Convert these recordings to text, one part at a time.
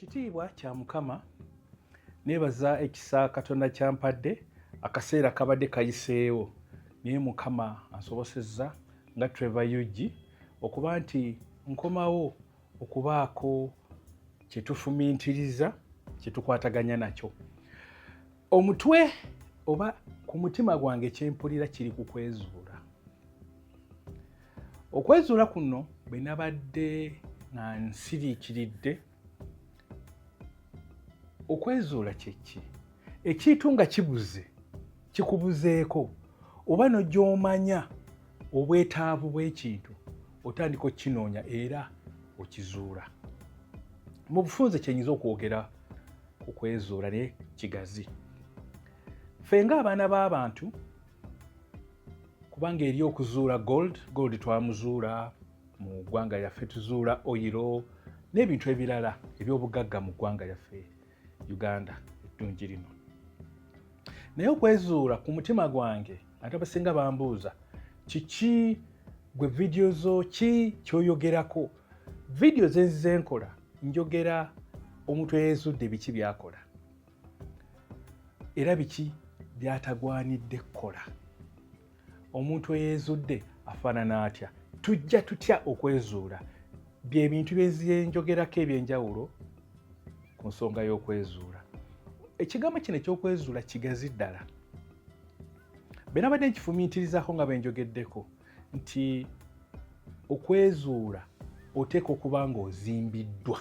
Ekitiibwa kya Mukama. Neebaza ekisa Katonda kyampadde. Akaseera kabadde kayiseewo, naye Mukama ansobosezza nga Trevor Ug okuba nti nkomawo okubaako kye tufumintiriza, kye tukwataganya nakyo. Omutwe oba ku mutima gwange kyempulira kiri ku kwezuula. Okwezuula kuno bwe nabadde nga nsiriikiridde, okwezuula kyeki? Ekintu nga kibuze, kikubuzeeko, oba nogyomanya obwetaavu bw'ekintu, otandika okukinoonya era okizuula. Mu bufunze kyenyinza okwogera ku kwezuula, naye kigazi. Ffe ng'abaana b'abantu, kubanga eri okuzuula gold, gold twamuzuula mu ggwanga lyaffe, tuzuula oil n'ebintu ebirala ebyobugagga mu ggwanga lyaffe Uganda eddungi lino. Naye okwezuula ku mutima gwange, ate abasinga bambuuza, "Kiki gwe vidiyo zo, ki kyoyogerako?" Vidiyo zenzize nkola, njogera omuntu eyeezudde biki byakola era biki byatagwanidde kukola. Omuntu eyeezudde afaanana atya? Tujja tutya okwezuula? Byebintu byenjogerako ebyenjawulo ku nsonga y'okwezuula. Ekigambo kino ekyokwezuula kigazi ddala. Bwe nabadde nkifumiitirizaako nga benjogeddeko nti okwezuula oteeka okuba ng'ozimbiddwa.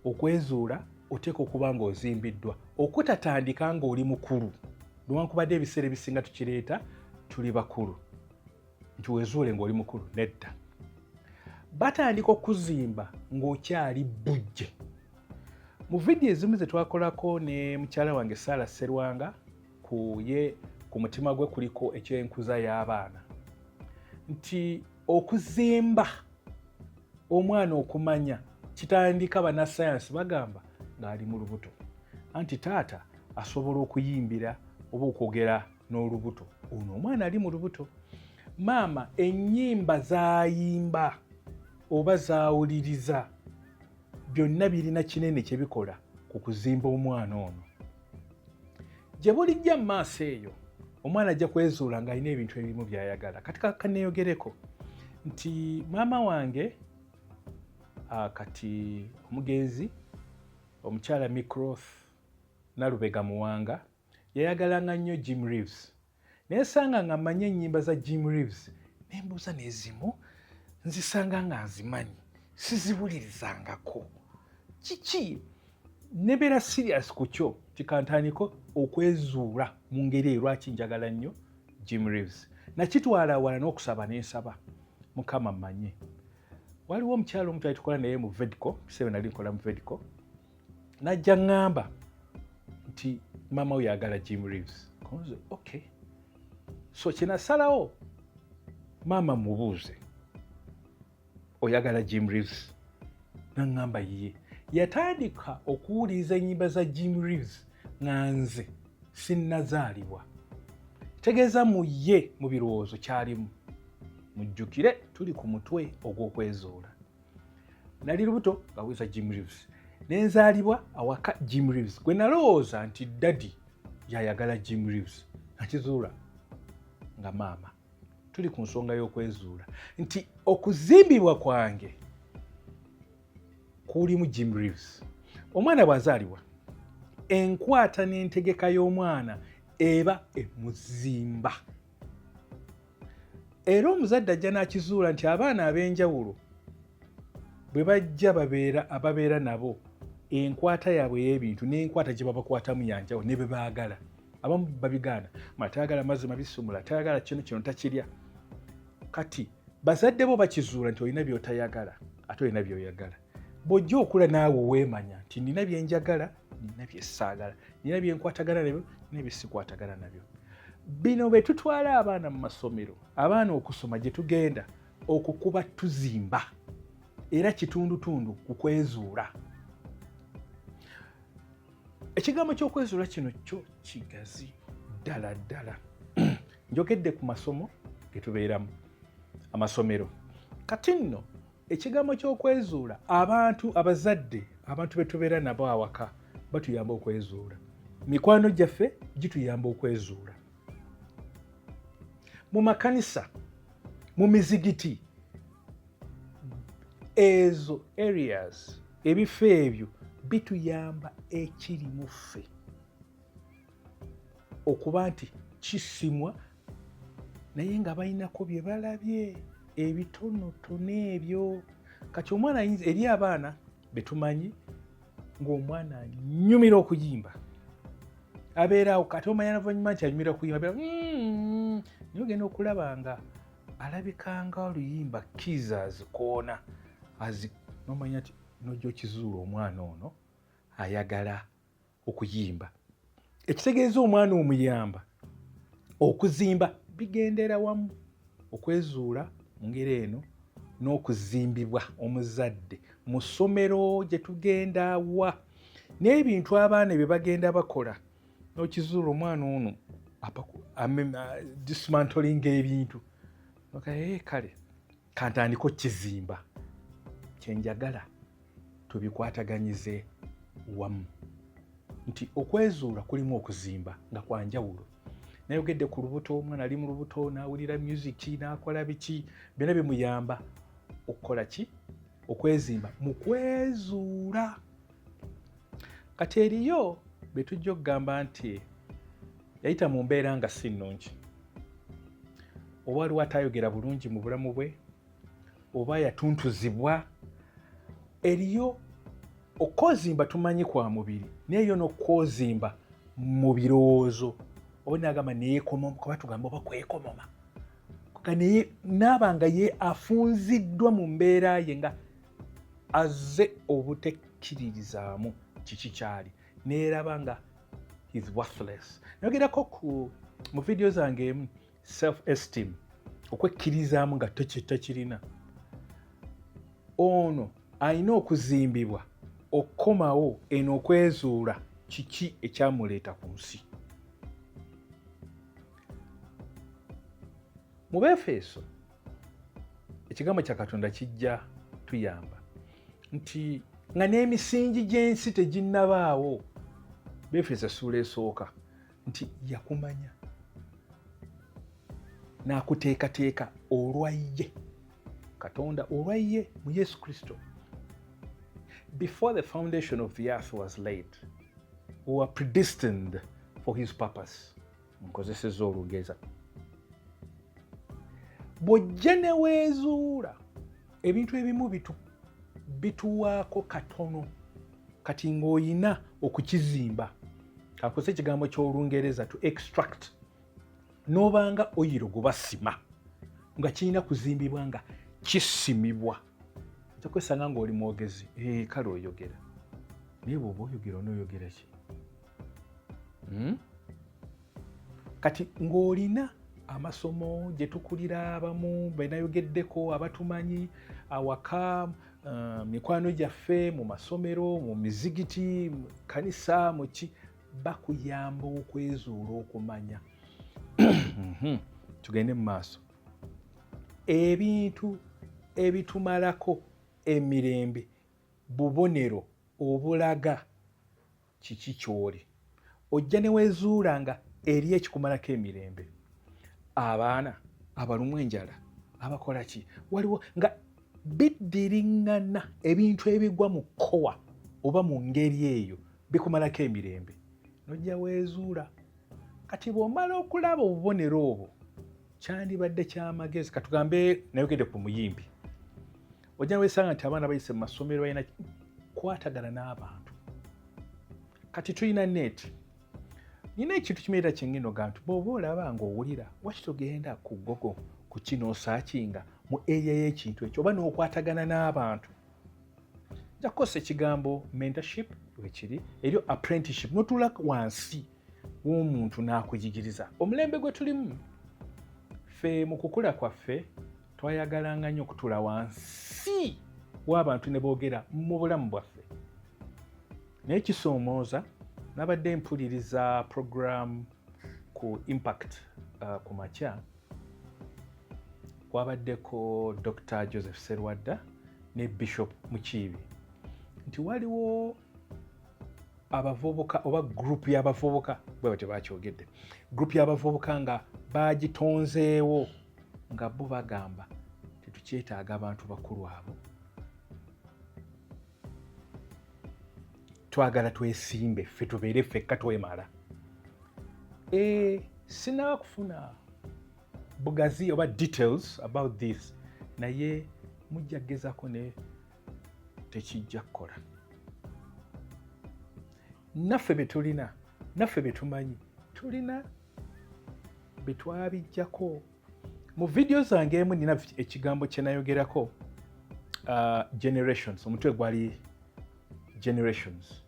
Okwezuula oteeka okuba ng'ozimbiddwa, okutatandika ng'oli mukulu, newankubadde ebiseera ebisinga tukireeta tuli bakulu nti wezuule ng'oli mukulu. Nedda, batandika okuzimba ng'okyali bujje. Mu vidiyo ezimu ze twakolako ne mukyala wange Saala Serwanga, ku ye ku mutima gwe kuliko ekyenkuza y'abaana, nti okuzimba omwana okumanya kitandika, bannasayansi bagamba, ng'ali mu lubuto. Anti taata asobola okuyimbira oba okwogera n'olubuto. Ono omwana ali mu lubuto, maama ennyimba z'ayimba oba z'awuliriza, byonna birina kinene kye bikola ku kuzimba omwana ono. Gye bulijja mu maaso eyo, omwana ajja kwezuula ng'alina ebintu ebimu by'ayagala. Kati kaneeyogereko nti maama wange, kati omugenzi, omukyala Microth Nalubega Muwanga, yayagalanga nnyo Jim Reeves. Naye sanga nga mmanyi ennyimba za Jim Reeves, nembuuza n'ezimu nzisanga nga nzimanyi, siziwulirizangako. Kiki? Nebeera serious ku kyo, kikantandika okwezuula mu ngeri eyo. Lwaki njagala nnyo Jim Reeves? Nakitwala wala n'okusaba, nensaba Mukama mmanye. Waliwo omukyalo omu twali tukola naye mu Vedco, kiseera nali nkola mu Vedco, najja ŋŋamba nti maama we yagala Jim Reeves. Konze okay, so kyenasalawo, maama mubuuze, "Oyagala Jim Reeves?" Naŋŋamba ye yatandika okuwuliriza ennyimba za Jim Reeves nga nze sinnazaalibwa. Tegeeza mu ye mu birowoozo kyalimu. Mujjukire tuli ku mutwe ogw'okwezuula. Nali lubuto ngawuliza Jim Reeves, nenzaalibwa awaka Jim Reeves gwe nalowooza nti daddy yayagala Jim Reeves, nakizuula nga maama. Tuli ku nsonga y'okwezuula nti okuzimbibwa kwange kulimu Jim Reeves. Omwana bw'azaalibwa, enkwata n'entegeka y'omwana eba emuzimba, era omuzadde ajja n'akizuula nti abaana ab'enjawulo bwe bajja babeera ababeera nabo, enkwata yaabwe ey'ebintu n'enkwata gye babakwatamu yanjawulo, ne bwe baagala. Abamu babigaana, mala tayagala mazzi mabisi, omulala tayagala kino, kino takirya. Kati bazadde bo bakizuula nti olina by'otayagala ate olina by'oyagala. Bw'ojja okula naawe weemanya nti nina byenjagala, nina byesaagala, nina byenkwatagana nabyo, nina byesikwatagana nabyo. Bino bwe tutwala abaana mu masomero, abaana okusoma gye tugenda okukuba tuzimba, era kitundutundu ku kwezuula. Ekigambo ky'okwezuula kino kyo kigazi ddala ddala. Njogedde ku masomo ge tubeeramu, amasomero. Kati nno ekigambo ky'okwezuula, abantu abazadde Abantu be tubeera nabo awaka batuyamba okwezuula, mikwano gyaffe gituyamba okwezuula, mu makanisa, mu mizigiti, ezo areas, ebifo ebyo bituyamba ekiri mu ffe okuba nti kisimwa, naye nga balinako bye balabye ebitonotono ebyo. Kati omwana ayinza, eri abaana betumanyi ng'omwana anyumira okuyimba, abeeraawo, kati omanya navanyuma nti anyumira kuyimba, abeera naye ogenda okulaba nga alabikanga oluyimba keys azikoona azi, nomanya nti nojja okizuula omwana ono ayagala okuyimba. Ekitegeeza omwana omuyamba okuzimba, bigendera wamu, okwezuula mu ngeri eno n'okuzimbibwa omuzadde mu ssomero gye tugenda wa n'ebintu abaana bye bagenda bakola, n'okizuula omwana ono dismantlinga ebintu. Kale kantandika okukizimba kyenjagala, tubikwataganyize wamu nti okwezuula kulimu okuzimba nga kwanjawulo. Nayogedde ku lubuto, omwana ali mu lubuto n'awulira music n'akola biki, byonna bimuyamba okukola ki? Okwezimba mu kwezuula. Kati eriyo be tujja okugamba nti yayita mu mbeera nga si nnungi, oba waliwo atayogera bulungi mu bulamu bwe, oba yatuntuzibwa. Eriyo okwozimba tumanyi kwa mubiri, naye yo n'okwozimba mu birowoozo, oba nagamba neyekomoma, kuba tugamba oba kwekomoma, naye naaba nga ye afunziddwa mu mbeera ye nga azze obutekkiririzaamu kiki kyali, neeraba nga he's worthless. Nayogerako ku mu vidiyo zange emu, self esteem, okwekkirizaamu nga tekirina. Ono alina okuzimbibwa okukomawo eno okwezuula kiki ekyamuleeta ku nsi. Mu Befeso ekigambo kya Katonda kijja tuyamba nti nga n'emisingi gy'ensi teginnabaawo, Befeso essuula esooka, nti yakumanya n'akuteekateeka olwa ye Katonda, olwa ye mu Yesu Kristo. Before the foundation of the earth was laid, we were predestined for his purpose. Nkozesezza olugeza, bw'ojja ne weezuula ebintu ebimu bituwaako katono, kati ng'oyina okukizimba, kakozesa ekigambo ky'Olungereza to extract, n'obanga oyiro gwe basima nga kirina kuzimbibwa nga kisimibwa. Ojja kwesanga ng'oli mwogezi, kale oyogera, naye bw'oba oyogera onooyogera ki? Kati ng'olina amasomo gye tukulira, abamu benayogeddeko abatumanyi awaka, mikwano gyaffe, mu masomero, mu mizigiti, mu kanisa, muki, bakuyamba okwezuula, okumanya. Tugende mu maaso. Ebintu ebitumalako emirembe bubonero obulaga kiki ky'oli. Ojja ne weezuula nga eri ekikumalako emirembe, abaana abalumwa enjala, abakola ki, waliwo nga biddiriŋŋana, ebintu ebigwa mu kkowa oba mu ngeri eyo bikumalako emirembe, nojja weezuula. Kati bw'omala okulaba obubonero obwo, kyandibadde kyamagezi, katugambe nayogedde ku muyimbi, ojja wesanga nti abaana bayise mu masomero, balina kwatagana n'abantu. Kati tulina net, nina ekintu kimu era kyengenda oga nti bw'oba olaba ng'owulira, waki togenda ku Google ku kino osearchinga mu area y'ekintu ekyo, oba n'okwatagana n'abantu? Nja kukozesa ekigambo mentorship, wekiri eryo apprenticeship, notuula wansi w'omuntu n'akuyigiriza. Omulembe gwe tulimu ffe, mu kukula kwaffe twayagalanga nnyo okutuula wansi w'abantu ne boogera mu bulamu bwaffe, naye kisoomooza. Nabadde mpuliriza program ku Impact ku makya, kwabaddeko Dr Joseph Serwadda ne Bishop Mukiibi. Nti waliwo abavubuka oba group y'abavubuka, bwe batyo bakyogedde, group y'abavubuka nga bagitonzeewo nga bo bagamba tetukyetaaga abantu bakulu abo, twagala twesimbe ffe tubeere ffekka twemala. Sinaba kufuna bugazi oba details about this, naye mujja kugezako ne tekijja kukola. Naffe be tulina, naffe be tumanyi, tulina be twabijjako. Mu vidiyo zange emu nina ekigambo kye nayogerako, generations, omutwe gwali generations.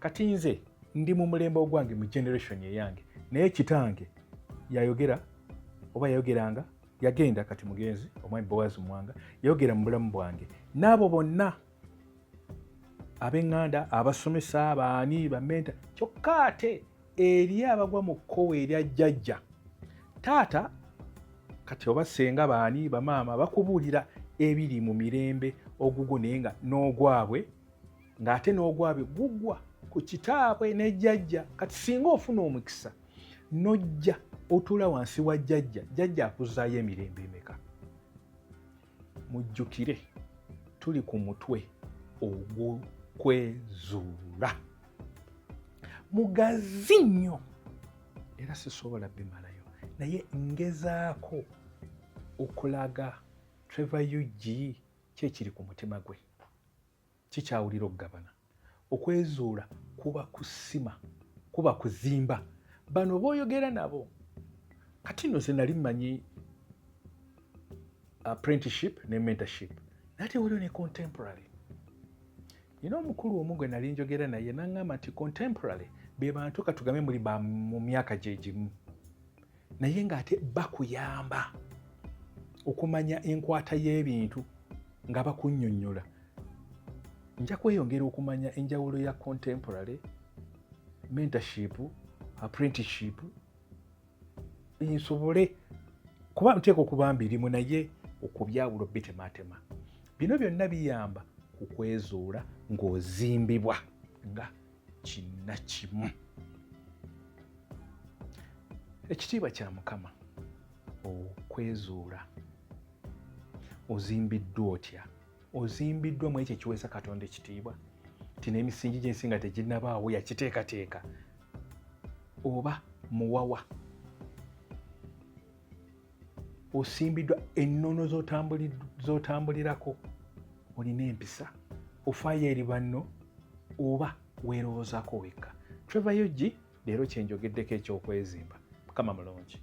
Kati nze ndi mu mulembe ogwange, mu generation eyange, naye kitange yayogera oba yayogeranga, yagenda kati mugenzi omwami Boaz Mwanga, yayogera mu bulamu bwange n'abo bonna ab'eŋŋanda, abasomesa, baani, bamenta. Kyokka ate eri abagwa mu kkowe erya jjajja, taata kati oba ssenga, baani, bamaama, bakubuulira ebiri mu mirembe ogugwo, naye nga n'ogwabwe, ng'ate n'ogwabwe gugwa ku kitaabwe ne jjajja. Kati singa ofuna omukisa n'ojja otuula wansi wa jjajja, jjajja akuzzaayo emirembe emeka? Mujjukire tuli ku mutwe ogw'okwezuula, mugazi nnyo era sisobola bimalayo, naye ngezaako okulaga Trevor UG ki ekiri ku mutima gwe, kikyawulira okugabana. Okwezuula kuba kusima, kuba kuzimba. Bano b'oyogera nabo kati nno, ze nali mmanyi apprenticeship ne mentorship, naye ate waliwo ne contemporary. Nina omukulu omu gwe nali njogera naye naŋŋamba nti contemporary be bantu katugambe muli ba mu myaka gye gimu, naye ng'ate bakuyamba okumanya enkwata y'ebintu nga bakunnyonnyola. Nja kweyongera okumanya enjawulo ya contemporary, mentorship, apprenticeship, nsobole kuba nteeka okuba mbirimu, naye okubyawula obitematema. Bino byonna biyamba ku kwezuula ng'ozimbibwa nga kinnakimu. Ekitiibwa kya Mukama. Okwezuula, ozimbiddwa otya? Ozimbiddwa mu ekyo ekiweesa Katonda ekitiibwa, nti n'emisingi gy'ensi nga teginnabaawo yakiteekateeka, oba muwawa? Osimbiddwa ennono z'otambulirako, olina empisa, ofaayo eri banno, oba weerowoozaako wekka? Trevor UG, leero kyenjogeddeko ekyokwezimba. Mukama mulungi.